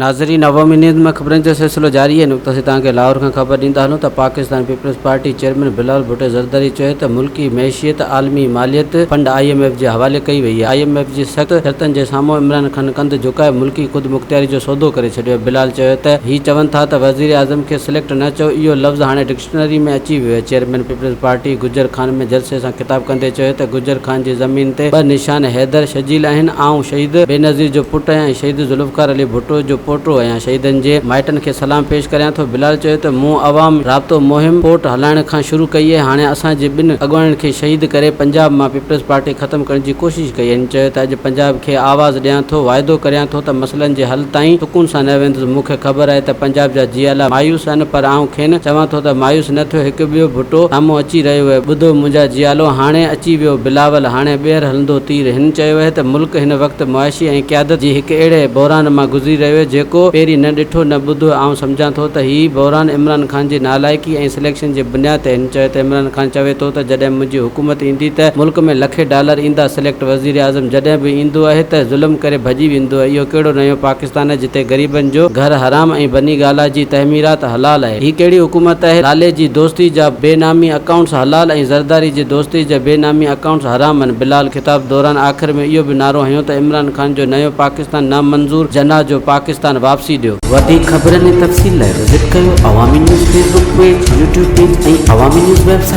ناظرين عوامي نيوز ۾ خبرن جو سلسلو جاري آهي نقطه سي توهان کي لاهور کان خبر ڏيندا هلون ته Pakistan Peoples Party chairman Bilawal Bhutto Zardari چيو ته ملڪي معيشيت عالمي ماليت فنڊ I M F جي حوالي ڪئي وئي آهي I M F جي سخت شرطن جي سامهون عمران خان ڪنڌ جهڪائي ملڪي خودمختياري جو سودو ڪري ڇڏيو آهي بلال چيو ته هي چون ٿا ته وزيراعظم کي سليڪٽ نه چئو اهو لفظ هاڻي ڊڪشنري ۾ اچي ويو آهي chairman Peoples Party Gujar Khan ۾ جلسي سان خطاب ڪندي چيو ته گجر خان جي زمين تي ٻه نشان حيدر شجيل آهن، آئون شهيد بينظير جو پٽ آهيان ۽ شهيد ذوالفقار علي ڀٽو جو پوٽو آهيان، شهيدن جي مائٽن کي سلام پيش ڪريان ٿو. بلال چيو ته مون عوام رابطو مهم پورٽ هلائڻ کان شروع ڪئي آهي، هاڻي اسان جي ٻن اڳواڻن کي شهيد ڪري پنجاب مان پيپلز پارٽي ختم ڪرڻ جي ڪوشش ڪئي. هن چيو ته اڄ پنجاب کي آواز ڏيان ٿو، واعدو ڪريان ٿو ته مسئلن جي حل تائين سڪون سان نه ويندس، مون کي خبر آهي ته پنجاب جا جيالا مايوس آهن پر آئون کين چوان ٿو ته مايوس نه ٿيو، هڪ ٻيو ڀٽو سامهون اچي رهيو اهي، ٻڌو منهنجا جيالو، هاڻي اچي ويو بلاول، هاڻي ٻيهر هلندو تير. هن چيو اهي ته ملڪ هن وقت معاشي ۽ قيادت جي هڪ اهڙي بحران مان گذري رهيو اهي جيڪو پهرين نه ڏٺو نه ٻڌو، آئون سمجهان ٿو ته هي بحران عمران خان جي نالائقي ۽ سليڪشن جي بنياد تي، هن چيو ته عمران خان چوي ٿو ته جڏهن منهنجي حڪومت ايندي ته ملڪ ۾ لکين ڊالر ايندا، سليڪٽ وزيراعظم جڏهن به ايندو اهي ته ظلم ڪري ڀڄي ويندو اهي، اهو ڪهڙو نيو پاڪستان اهي جتي غريبن جو گهر حرام ۽ بني گالا جي تعميرات حلال اهي. هي ڪهڙي حڪومت آهي لالي جي دوستي جا بي نامي اڪائونٽس حلال ۽ زرداري جي دوستي جا بي نامي اڪائونٽس حرام آهن بلال خطاب دوران آخر ۾ اهو به نعرو هنيو ته عمران خان جو نيو پاڪستان نامنظور جناح جو پاڪستان واپسي ڏيو. وڌيڪ خبرن ۽ تفصيل لاء وزٽ ڪيو Awami news Facebook page, YouTube page ۽ Awami news website.